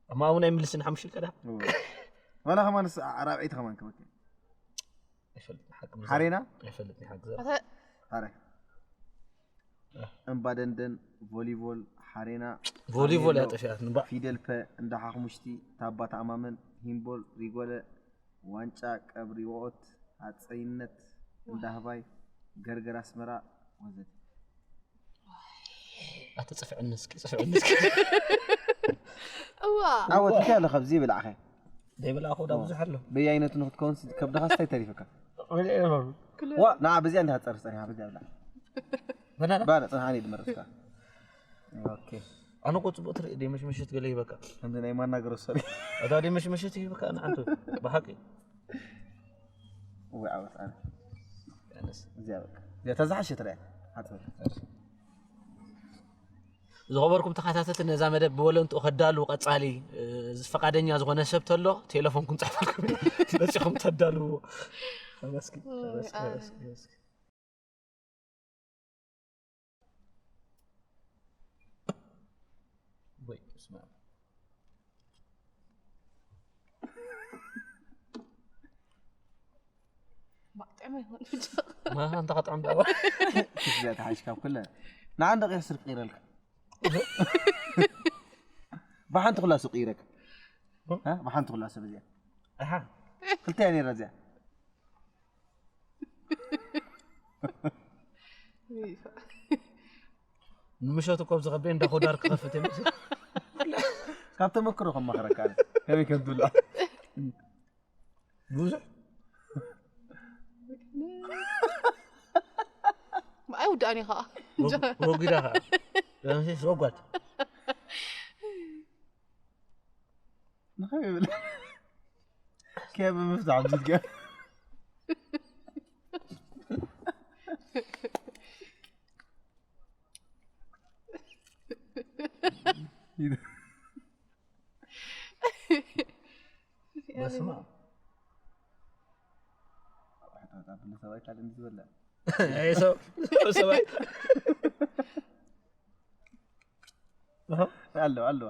እማ እውን ኣይምልስን ሓሙሽተ ቀዳ ዋላ ከማን ኣራብዒቲ ከማን ክበክ ኣይፈልጥ ሓቂ ምዛ- ሓሬና ኣይፈልጥ ሓቂ ዘ- ሓረ እምባደንደን ቮሊቮል ሓሬና ቮሊቮል ያጠፊኣት ንባ ፊደል ፐ እንዳ ሓሙሽቲ ታባ ተኣማመን ሂምቦል ሪጎለ ዋንጫ ቀብሪ ወኦት ሃፀይነት እንዳህባይ ገርገር ኣስመራ ወዘተ ኣተ ጽፍዕኒ እስኪ ጽፍዕኒ እስኪ እዋ ዓወት እንታይ ኣሎ ካብዚ ይብላዕኸ ዘይበላእኹ ዳ ብዙሕ ኣሎ በየኣይነቱ ንክትከውን ከብድኻ ስታይ ተሪፈካ ኩሉ ዋ ንዓ በዚኣ እንዲኻ ትፀርፍ ፀኒኻ በዚኣ ብላ በናና ባለ ፅንሓኒ ድመረስካ ኦኬ ኣነ እኮ ፅቡቅ ትርኢ ደይ መሽመሸት ገለ ይበካ ከምዚ ናይ ማና ግሮሰሪ እታ ደይ መሽመሸት ይበካ ንዓንቱ ብሓቂ ወይ ዓወት ኣነ ያነስ እዚኣ በቃ እዚኣ ተዝሓሸ ትርያ ሓፅበል ዝኸበርኩም ተኸታተልቲ ነዛ መደብ ብወለንትኡ ከዳሉ ቀጻሊ እ፣ ፈቃደኛ ዝኾነ ሰብ ተሎ ቴሌፎንኩም ፅሕፈልኩም በፂኹም ተዳልዎ ተመስኪ ኣነ። ወይ ስማ ባጥዕመ ይሆን ማኻ እንተ ኸጥዕም ዳዋ እዚኣ ተሓሽ ካብ ኩለ ንዓን ደቂቕ ስልክ ቀይረልካ ብሓንቲ ኩላ ሱቅ ይረክ ብሓንቲ ኩላ ሰብ እዚኣ ኣሓ ክልተ እያ ነይራ እዚኣ ንምሸት እኮ ኣብዚ ከበይ እንዳ ኮዳር ክኸፍት እየ መሲሉ። ካብ ተመክሮ ከማኽረካ ኣነ። ከመይ ከም ትብልዖ ብዙሕ ኣይውዳእን እዩ ከዓ ወግ- ወጊዳ ከዓ ለምሴ ስወጓት ንኸመይ ይብል ከ ብምፍታሕ ብዙት ገ በስማ ብሉ ሰብኣይ ካልእ ዝበላ ሰብኣይ ኣለዋ ኣለዋ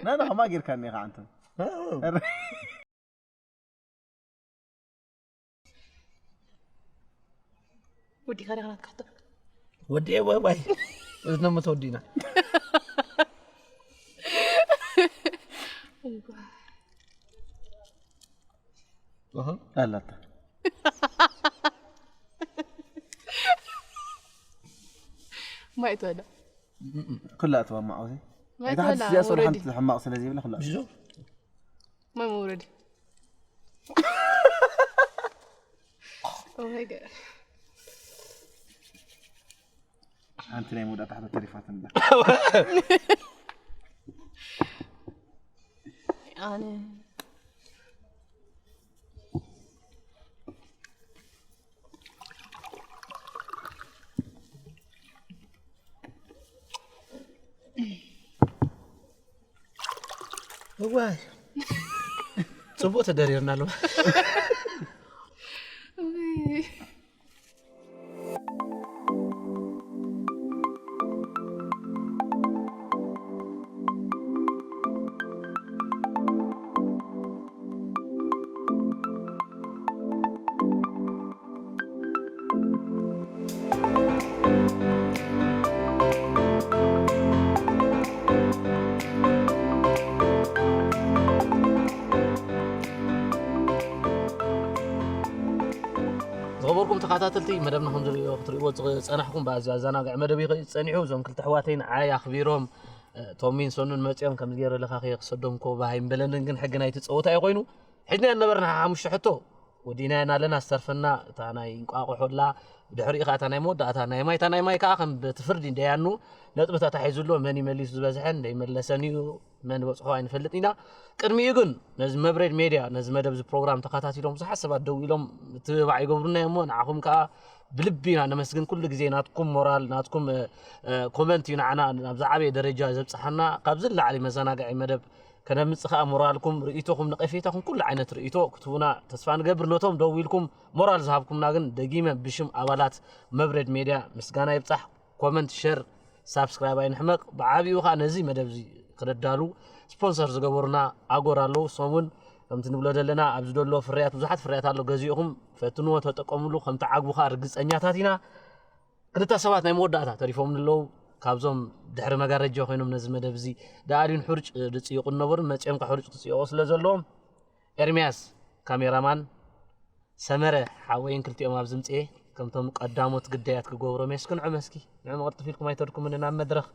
ናና ከማ ጌርካ እኒኻ ዓንተ ወዲኻ ዲኻ ናትካ ሕቶ ወዲ ዋይ ዋይ እዝነሞ ተወዲና ኣላታ ማይ ትወዳ ኩላ እትዋ ማዕወዚ ማይ እታ ትወዳ ሓንቲ እዚኣ ስለ ወረዲ ሓንቲ ሕማቕ ስለ ዘይብላ ኩላ ቢዞ ማይ መውረዲ Oh my god. ሓንቲ ናይ መውዳእታ ሕቶ ተሪፋትንላ ኣነ እዋይ ጽቡቅ ተደሪርና ኣሎ ዝኸበርኩም ተኸታተልቲ መደብና ከም ዝሪኦ ክትሪእዎ ዝፀናሕኩም ብኣዝዩ ኣዘናግዕ መደብ እዩ ጸኒሑ እዞም ክልተ ኣሕዋተይ ንዓይ ኣኽቢሮም እ፣ ቶሚን ሶኑን መፂኦም ከምዚ ገይረ ለኻኺ ክሰዶም ኮ ባሃይ ምበለንን ግን ሕጊ ናይቲ ፀወታ እዩ ኮይኑ ሕጅና ነበርና ሓሙሽተ ሕቶ ወዲናየን ኣለና ዝተርፈና እታ ናይ እንቋቑሖ ኣላ። ብድሕሪኡ ከዓ እታ ናይ መወዳእታ ናይ ማይ፣ እታ ናይ ማይ ከዓ ከም በቲ ፍርዲ ደያኑ ነጥቢ ተታሒዙ ኣሎ። መን ይመሊሱ ዝበዝሐን ደይመለሰን እዩ፣ መን በፅሖ ኣይንፈልጥ ኢና። ቅድሚኡ ግን ነዚ መብሬድ ሜድያ ነዚ መደብ እዚ ፕሮግራም ተኸታቲሎም ብዙሓት ሰባት ደው ኢሎም ምትብባዕ ይገብሩና እዮም እሞ ንዓኹም ከዓ ብልቢ ኢና ነመስግን። ኩሉ ግዜ ናትኩም ሞራል ናትኩም ኮመንት እዩ ንዓና ናብ ዝዓበየ ደረጃ ዘብፅሓና። ካብዚ ንላዕሊ መዘናግዒ መደብ ከነምፅእ ከዓ ሞራልኩም፣ ርእይቶኹም፣ ነቐፌታኹም፣ ኩሉ ዓይነት ርእይቶ ክትህቡና ተስፋ ንገብር። ነቶም ደው ኢልኩም ሞራል ዝሃብኩምና ግን ደጊመ ብሽም ኣባላት መብረድ ሜድያ ምስጋና ይብፃሕ። ኮመንት፣ ሸር፣ ሳብስክራይብ ኣይንሕመቕ። ብዓብኡ ከዓ ነዚ መደብ እዚ ክደዳሉ ስፖንሰር ዝገበሩና ኣጎር ኣለዉ። እሶም እውን ከምቲ ንብሎ ዘለና ኣብዚ ደሎ ፍርያት ብዙሓት ፍርያት ኣሎ፣ ገዚእኹም ፈትንዎ፣ ተጠቀምሉ። ከምቲ ዓግቡ ከዓ ርግፀኛታት ኢና። ክልተ ሰባት ናይ መወዳእታ ተሪፎም ኣለዉ። ካብዞም ድሕሪ መጋረጃ ኮይኖም ነዚ መደብ እዚ ደኣልዩን ሕርጭ ዝፅይቑ ነበሩ፣ መፅኦም ከዓ ሕርጭ ክፅይቑ ስለ ዘለዎም ኤርሚያስ ካሜራማን፣ ሰመረ ሓወይን ክልቲኦም ኣብዚ ምፅኤ ከምቶም ቀዳሞት ግዳያት ክገብሮም የስክንዖም። እስኪ ንዕም ቅልጥፍ ኢልኩም ኣይተድኩምን ናብ መድረኽ።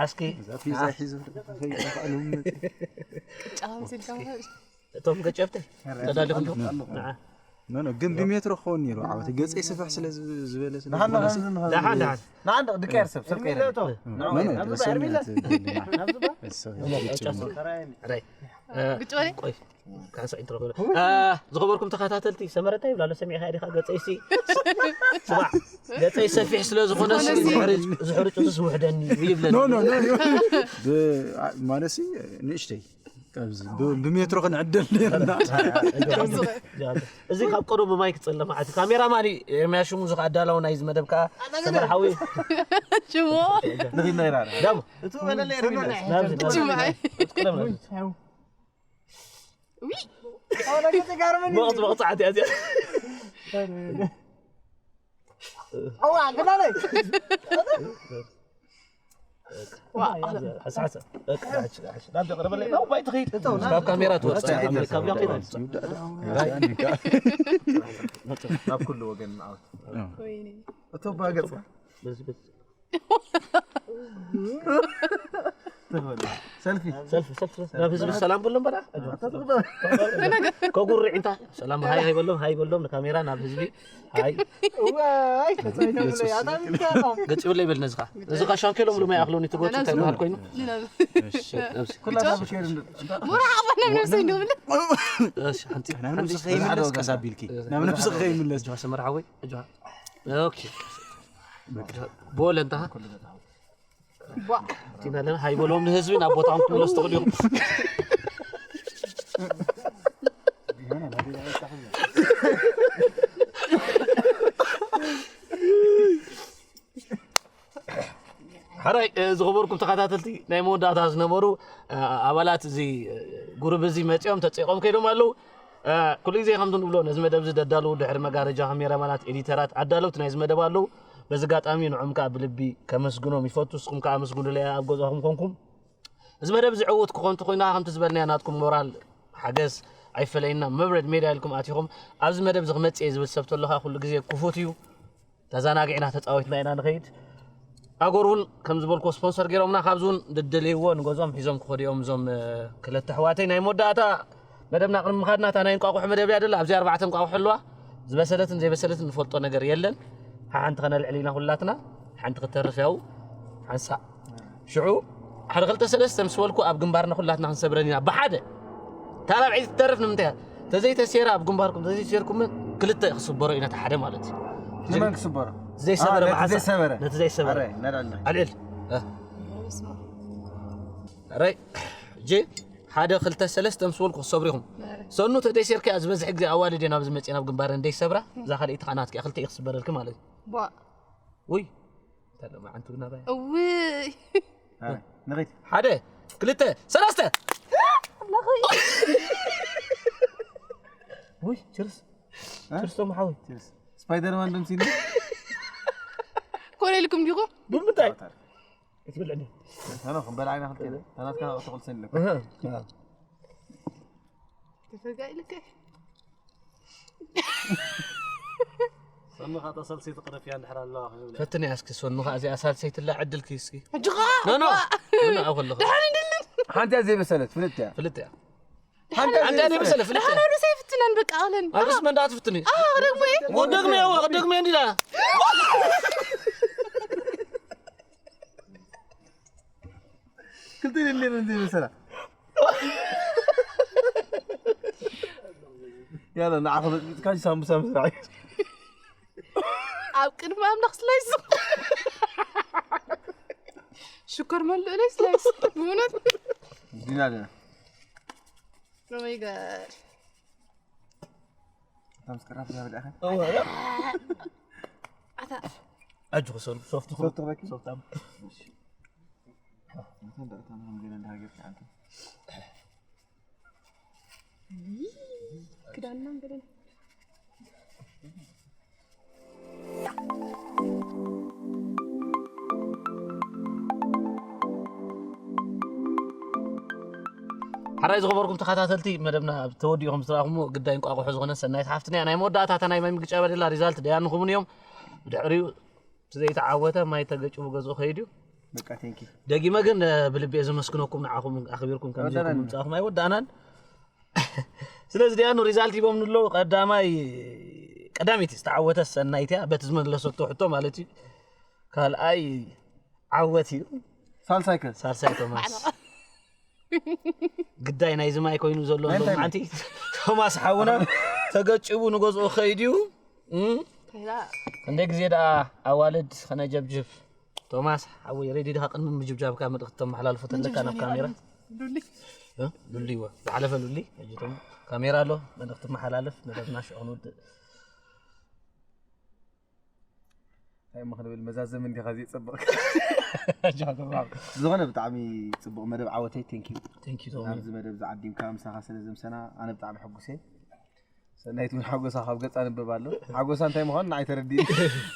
እስኪ እዛ ፒዛ ሒዙ ከይጠፋእሉ መፅእ። ጫም ሲልካ ማለት እቶም ገጨብቲ ተዳሊኹም ዲኹም? ንዓ ኖ ኖ ግን ብሜትሮ ክኸውን ነይሩ ዓወት ገፀይ ስፍሕ ስለ ዝብ- ዝበለ ስለ ዝኾነ ደሓን ደሓን ንዓንድ ድቀር ሰብ ሰብ ቀይረ ኖ ኖ ተሰሚያ ትብልና ራይ ግጭ በለ ቆይ ካንሳ ኢንትሮ ኮይኑ ዝኸበርኩም ተኸታተልቲ ሰመረ እንታይ ይብላ ኣሎ ሰሚዕካ ዲኻ ገፀይሲ ስማዕ ገፀይ ሰፊሕ ስለ ዝኾነ ዝሕርጭ ዝውሕደኒ ይብለኒ ኖ ኖ ኖ ኖ። ብ- ማለሲ ንእሽተይ ካብዚ ብ- ብሜትሮ ክንዕደል ነርና እዚ ካብ ቀደሙ ማይክ ጸለማ ዓቲ ካሜራማን እዩ ኤርምያስ ሽሙ ዝኸ ኣዳላው ናይዚ መደብ ከዓ ሰመር ሓዊ ሽሞ ንኺድና ኢና ዳሞ እቱ በለለ ኤርሚና ናብዚ ናብዚ ሽምዓይ ናብዚ ቅደም ናብዚ ዊ ብቕፅ ብቕፃዓት እያ እዚኣ ኣዋ ግዳለይ ዋ ሓሳሓሳ በቃ ሕሽ ሕሽ ናብ ዘቕርበለይ ናብ ባይ ትኸይድ ካብ ካሜራ ትወፅእ ካብ ቢራ ከይድ ናብ ኩሉ ወገን ንዓወት ወይኔ እቶ ባገጽ በዚ በዚ ሰልፊ ሰልፊ ሰልፊ ሰልፊ ናብ ህዝቢ ሰላም ብሎም በላ ከጉሪ ዕንታ ሰላም ሃይ ሃይ በሎም ሃይ በሎም ንካሜራ ናብ ህዝቢ ሃይ ዋይ ተጻይተው ብለይ ኣታሚካ ገጽ ብለይ በል ነዝኻ እዚ ካ ሻንኬሎም ሉማ ይኣኽሎኒ ትጎት እንታይ በሃል ኮይኑ ነብሲ ኩላታ ብሸር እንደ ሙራ ሓባ ናብ ነብሰይ እንደብል እሺ ሓንቲ ናብ ነብስኺ ከይምለስ ቀስ ኣቢልኪ ናብ ነብስኺ ከይምለስ እጅዋ ሰመር ሓወይ እጅዋ ኦኬ ቦለ እንታ ቧ ቲና ለና ሃይ በሎም ንህዝቢ ናብ ቦታኦም ክምለስ ትኽእሉ ኢኹም ሓራይ ዝኸበርኩም ተኸታተልቲ ናይ መወዳእታ ዝነበሩ ኣባላት እዚ ጉሩብ እዚ መፂኦም ተፀይቖም ከይዶም ኣለዉ ኩሉ ግዜ ከምዚ ንብሎ ነዚ መደብ እዚ ደዳለዉ ድሕሪ መጋረጃ ካሜራማናት ኤዲተራት ኣዳለውቲ ናይዚ መደብ ኣለዉ በዚ ኣጋጣሚ ንዖም ከዓ ብልቢ ከመስግኖም ይፈቱ ንስኹም ከዓ ኣመስግኑለይ ኣብ ገዛኹም ኮንኩም እዚ መደብ ዝዕውት ክኾን ተኮይና ከምቲ ዝበልናዮ ናትኩም ሞራል ሓገዝ ኣይፈለየና መብረድ ሜድያ ኢልኩም ኣቲኹም ኣብዚ መደብ እዚ ክመፅእ ዝብል ሰብ ተለካ ኩሉ ግዜ ክፉት እዩ ተዘናጊዕና ተፃዊትና ኢና ንኸይድ ኣጎር እውን ከም ዝበልኩ ስፖንሰር ገይሮምና ካብዚ እውን ዝደለይዎ ንገዝኦም ሒዞም ክኸዱ እዮም እዞም ክልተ ኣሕዋተይ ናይ መወዳእታ መደብና ቅድሚ ምኻድና እታ ናይ እንቋቑሖ መደብ እያ ደላ ኣብዚ ኣርባዕተ እንቋቑሖ ኣለዋ ዝበሰለትን ዘይበሰለትን ንፈልጦ ነገር የለን ሓሓንቲ ከነልዕል ኢና ኩላትና ሓንቲ ክተርፍ ያው ሓንሳእ ሽዑ ሓደ ክልተ ሰለስተ ምስ በልኩ ኣብ ግንባርና ኩላትና ክንሰብረን ኢና ብሓደ እታ ራብዐይቲ ትተርፍ ንምንታይ እያ ተዘይተሴራ ኣብ ግንባርኩም ተዘይተሴርኩም ክልተ ክስበሮ ኢና እቲ ሓደ ማለት እዩ ንመን ክስበሮ ዘይሰበረ ነቲ መዓሳ ዘይሰበረ ነቲ ዘይሰበረ ኣረ ነዳልና ኣልዕል ራይ ጂ ሓደ ክልተ ሰለስተ ምስ በልኩ ክሰብሩ ኢኹም ሰኑ ተደይሴርካ ዝበዝሕ ግዜ ኣዋልድ እየ ናብዚ መፅእ ናብ ግንባር እንደይሰብራ እዛ ካልኣይቲ ከዓ ናትኪ ክልተ እዩ ክስበረልኪ ማለት እዩ ቧ ውይ እንተለማ ዓንቱ ናባይ እውይ ንኸይድ ሓደ ክልተ ሰለስተ ውይ ችርስ ችርስ ቶም ሓወይ ስፓይደርማን ደምሲሉ ኮነ ኢልኩም ዲኹም ብምንታይ ክትብል ዕድል ተኖ ክንበላ ኢና ክልተ ተናትካ ተቕልሰን ኣለኩ ተፈጋ ኢልከ ሰምኻ ተሰልሲ ትቕደፍ እያ እንድሕር ኣለዋ ክብል ፈትንያ እስኪ ሶን ምኻ እዚኣ ሳልሰይትላ ዕድልኪ እስኪ ሕጂ ኸ ኖ ኖ ኖ ኣብ ከለኹ ድሓን እንድልን ሓንቲ እያ ዘይበሰለት ፍልጥ እያ ፍልጥ እያ ሓንቲ ኣንተ ኣነ መሰለ ፍልጥ። ደሓን ዶ ዘይፍትነን በቃ ኣለን። ኣብ ርእሲ መንዳ ትፍትኒ። ኣዎ፣ ደግሞ እየ። ወደግሞ ያው ወደግሞ እንዲዳ። ክልተ ኢለን ነይረን ዘይመሰላ። ያላ ንዓኸ በጥቢጥካ ሳምቡሳ ምስራሕ። ኣብ ቅድሚ ኣምላኽ ስላይስ። ሽኮር መልእለይ ስላይስ። ብእውነት። ዲና ዲና። Oh my God። ኣታ ምስ ቀረብካ ብልዕኻ። ኣታ። ኣጆ ክሰሉ ሶፍት ሶፍት ክበኪ? ሶፍት ኣም። ኣታ እንዳእታ ምናምን ገለ እንዳሃገርካ ኣንተ። ክዳንና ገለ። ሓራይ ዝኸበርኩም ተኸታተልቲ መደብና፣ ኣብ ተወዲኡ ከም ዝረኣኹሞ ግዳይ እንቋቑሖ ዝኾነ ሰናይት ሓፍትና እያ። ናይ መወዳእታ እታ ናይ ማይ ምግጫ በደላ ሪዛልት ደያንኹምን እዮም። ብድሕሪኡ እቲ ዘይተዓወተ ማይ ተገጭቡ ገዝኡ ከይዱ እዩ። በቃ፣ ቴንኪ። ደጊመ ግን፣ እ፣ ብልቢ እየ ዘመስግነኩም፣ ንዓኹም ኣኽቢርኩም ከምዚ ወደናን ኢልኩም ምምጻእኩም ኣይወዳእናን። ስለዚ ደያኑ ሪዛልት ሂቦም ንለዉ፣ ቀዳማይ፣ ቀዳመይቲ ዝተዓወተ ሰናይት እያ፣ በቲ ዝመለሰቶ ሕቶ ማለት እዩ። ካልኣይ ዓወት እዩ። ሳልሳይ ከ? ሳልሳይ ቶማስ። ግዳይ ናይዚ ማይ ኮይኑ ዘሎ ናይ እንታይ ሎማዓንቲ ቶማስ ሓውና ተገጭቡ ንገዝኡ ከይድ እዩ። እም? ከይዳ። ክንደይ ግዜ ደኣ ኣዋልድ ከነጀብጅብ? ቶማስ ሓወይ ሬዲ ድኻ? ቅድሚ ምጅብጃብካ መልእኽቲ ተመሓላልፎ ተለካ ናብ ካሜራ። ሉሊ። እ? ሉሊ እወ። ዝሓለፈ ሉሊ። ሕጂ ቶም ካሜራ ኣሎ፣ መልእኽቲ መሓላለፍ፣ መደብና ሽዑ ክንውድእ። እንታይ እሞ ክንብል፣ መዛዘሚ እንዲኻ ዘይጸበቕ። ዝኾነ ብጣዕሚ ጽቡቕ መደብ ዓወተይ፣ ቴንክ ዩ። ቴንክ ዩ ቶሚ። ኣብዚ መደብ ዝዓዲምካ ምሳኻ ስለ ዘምሰና ኣነ ብጣዕሚ ሕጉስ እየ። ሰናይት እውን ሓጎሳ ካብ ገጻ ንበብ ኣሎ። ሓጎሳ እንታይ ምዃኑ ንዓይ ተረዲእ።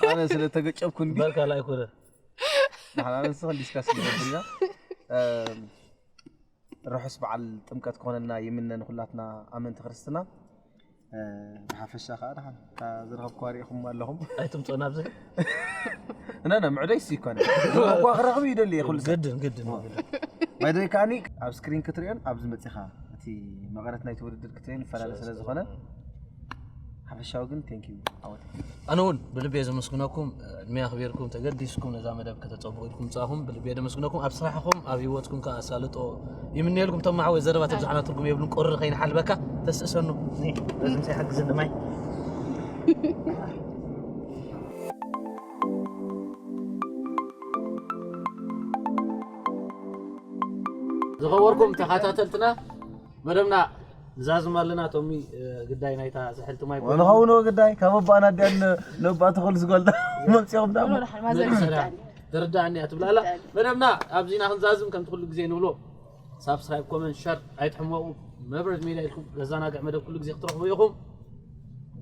ኣነ ስለ ተገጨብኩ እንዲ። በል ካልኣይ ኩነ። ንሕና ንስኻ ዲስካስ ንገብር ኢና። እም፣ ርሑስ በዓል ጥምቀት ክኾነልና ይምነ ንኹላትና ኣመንቲ ክርስትና። እ፣ ብሓፈሻ ከኣ ደሓን እታ ዝረኸብኩዋ ርኢኹም ኣለኹም። ኣይትምጽኡና ኣብዚ። እና፣ እና፣ ምዕዶይ ሲ ይኮነ። ዝረኸብኩዋ ክረኽብ ይደሊ እየ ኩሉ ሰብ። ግድን፣ ግድን፣ ግድን። ባይ ዘ ወይ ከኣኒ ኣብ ስክሪን ክትሪኦን ኣብዚ መጺኻ እቲ መቐረት ናይቲ ውድድር ክትሪኦን ይፈላለ ስለ ዝኾነ፣ ሓፈሻዊ ግን ቴንክ ዩ ዓወት። ኣነ እውን ብልቢ እየ ዘመስግነኩም፣ ዕድመ ኣኽቢርኩም ተገዲስኩም ነዛ መደብ ከተጸብቑ ኢልኩም ምጻእኹም ብልቢ እየ ዘመስግነኩም። ኣብ ስራሕኹም ኣብ ህይወትኩም ከኣ ኣሳልጦ ይምነየልኩም። ተማሓወይ ዘረባ ተብዛሕና ትርጉም የብሉን። ቁሪ ከይንሓልበካ ተስእሰኑ። ኒ፣ በዚ ምሳይ ሓግዝኒ ማይ። ዝኸበርኩም ተኸታተልትና መደብና ንዛዝም ኣለና። ቶሚ፣ እ፣ ግዳይ ናይታ ስሕልቲ ማይ ኮይኑ። ንኸውን ግዳይ ካብ ኣባና ኣዲኣ ን-፣ ነባ ተኸሉ ዝጓልዳ መምጽኦም ዳሞ። ኖ፣ ኖ፣ ማዘር ይርዳእኒ። ትርዳእኒ እያ ትብላላ። መደብና ኣብዚና ክንዛዝም ከምቲ ኩሉ ግዜ ንብሎ ሳብስክራይብ፣ ኮመንት፣ ሸር ኣይትሕመቑ። መብረት ሜድያ ኢልኩም ዘዘናግዕ መደብ ኩሉ ግዜ ክትረኽቡ ኢኹም።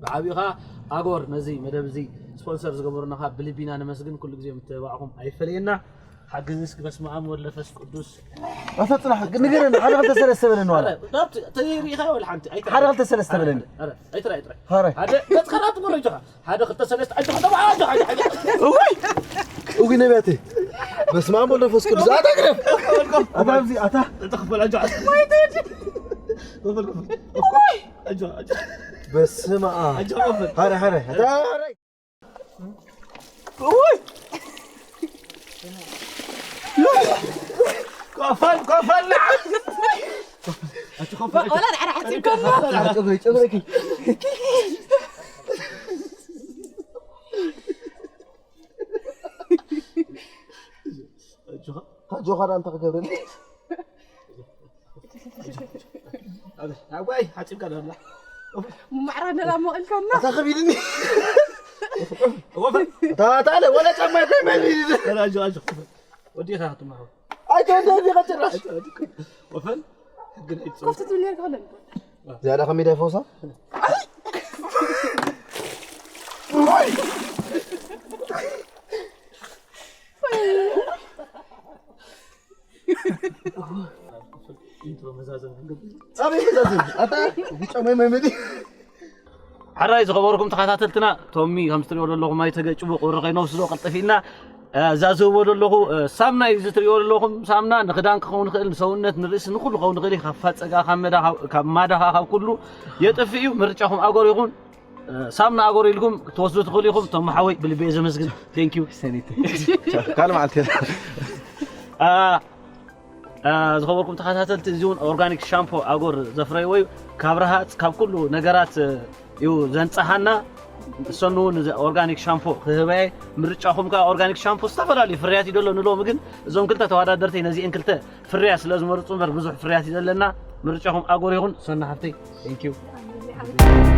ብዓቢኡ ኸኣ ኣጎር ነዚ መደብ እዚ ስፖንሰር ዝገበሩና ኸኣ ብልቢና ነመስግን። ኩሉ ግዜ ምትብባዕኹም ኣይፈለየና። ሓግዚ እስኪ በስመ ኣብ ወወልድ ወመንፈስ ቅዱስ። ኣታ ጽናሕ፣ ንገረኒ፣ ሓደ ክልተ ሰለስተ በለኒ ዋላ። ኧረ፣ ናብቲ ተሪኢኻ ወላ ሓንቲ፣ ኣይተ-፣ ሓደ ክልተ ሰለስተ በለኒ። ኧረ፣ ኣይትራይ፣ ኣይትራይ። ኧረ። ሓደ፣ ገጽካ ናብቲ ጎረቤትኻ። ሓደ፣ ክልተ፣ ሰለስተ፣ ኣጆኻ፣ ተባዕ፣ ኣጆኻ፣ ኣጆኻ፣ ኣጆኻ። እውይ! እውይ፣ ነቢያተይ። በስመ ኣብ ወወልድ ወመንፈስ ቅዱስ። ኣታ ግረፍ! ኣታ ኣብዚ፣ ኣታ። እታ ክፈል፣ ኣጆኻ። ክፈል፣ ክፈል። እኮይ! ኣጆኻ፣ ኣጆኻ። በስመ ኣብ። ኣጆኻ፣ ክፈል። ሐረ፣ ሐረ። ኣታ፣ ሐረ። እውይ! ኮፈል፣ ኮፈል፣ ንዓ! ኣቲ ኮፈል፣ ወላ ንዓ፣ ንዓ፣ ትብከል። ጨብረኪ፣ ጨብረኪ። ኣጆኻ። ኣጆኻ፣ ዳ እንታይ ክገብረኒ? ኣበይ፣ ሓጺብካ ዶ ኣላ? ማዕረ ነላ ሞቕልካና። ኣታ ከቢድኒ። ወፈል። ኣታ፣ ኣታ፣ ኣለ፣ ወላ ጫማ ይኮይ መን ይዲ። ኣላ፣ ኣጆ፣ ኣጆ። ወዲኻ ትማሁ። ኣይተ፣ ወዲ፣ ወዲ፣ ቀጭራሽ። ወፈል። ግን ኣይት-፣ ኮፍቲ ትብል ነርካ ወላ? ዝያዳ ከመይ ዳይ ፈውሳ? ኣበይ መዛዘም? ኣታ፣ ብጫ ማይ ማይ መዲ። ሓራይ ዝኸበርኩም ተኸታተልትና፣ ቶሚ ከም ትሪኦ ዘለኹም ኣይተገጭቡ፣ ቁሪ ከይነውስዶ ቀልጠፍ ኢልና እዛ ዝህቦ ዘለኹ ሳምና እዩ። እዚ ትሪእዎ ዘለኹም ሳምና ንክዳን ክኸውን ይኽእል፣ ንሰውነት፣ ንርእሲ፣ ንኩሉ ክኸውን ይኽእል እዩ። ካብ ፋፀጋ፣ ካብ መዳ፣ ካብ ማዳኻ፣ ካብ ኩሉ የጥፍእ እዩ። ምርጫኹም ኣጎር ይኹን። ሳምና ኣጎር ኢልኩም ክትወስዱ ትኽእሉ ኢኹም። ቶም ሓወይ ብልቢ እየ ዘመስግን። Thank you። ካልእ መዓልቲ ዝኸበርኩም ተኸታተልቲ፣ እዚ እውን ኦርጋኒክ ሻምፖ ኣጎር ዘፍረይዎ እዩ። ካብ ረሃፅ፣ ካብ ኩሉ ነገራት እዩ ዘንፀሃና። እሰኑ እውን ኦርጋኒክ ሻምፖ ክህበየ። ምርጫኹም ከዓ ኦርጋኒክ ሻምፖ ዝተፈላለዩ ፍርያት እዩ ዘሎ ንሎሚ። ግን እዞም ክልተ ተወዳደርተይ ነዚአን ክልተ ፍርያት ስለ ዝመርፁ እምበር ብዙሕ ፍርያት እዩ ዘለና። ምርጫኹም ኣጎር ይኹን። ሰኑ ሓፍተይ፣ thank you።